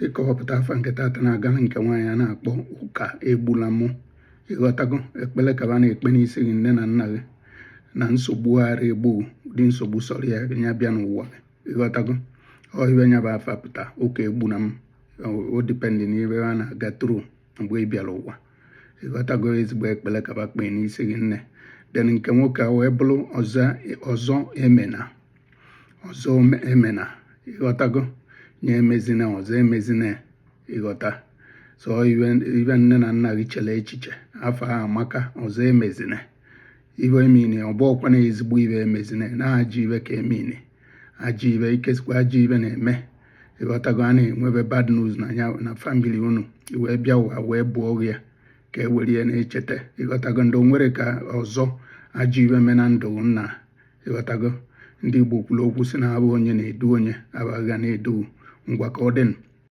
Ịkọwapụta afa nke tata na-agala nke nwaanyị a na-akpọ Ụka Egbula Mụ. Ịghọtago? Ekpele kaba na-ekpe n'isi gị, nne na nna gị na nsogbu ghara egbu ụdị nsogbu sọrọ ya ya bịa n'ụwa gị. Ịghọtago? Ọ ibe nya bụ afa pụta Ụka Egbuna M. O depend n'ibe a na-aga through mgbe ị bịara ụwa. Ịghọtago? Ezigbo ekpele kaba kpee n'isi gị, nne. Then nke nwoke a wee bụrụ Ọzọ, Ọzọ Emena, Ọzọ Emena. Ịghọtago? Nye emezina, ọzọ emezina. Ịghọta? So ibe nne na nna gị chere echiche afọ a amaka. Ọzọ emezina, ibe emini ọ bụ ọkwa na ezigbo ibe emezina na ajọ ibe ka emini, ajọ ibe ikesikwa, ajọ ibe na-eme. Ịghọtago? A na-enwebe bad news na ya na family unu wee bịa ụwa wee bụọ ya ka e were ya na-echeta. Ịghọtago? Ndị onwere ka ọzọ ajọ ibe me na ndụ nna. Ịghọtago? Ndị Igbo kwuru okwu si na abụ onye na-edu onye abụghị na-edu. Ngwa, ka ọ dị.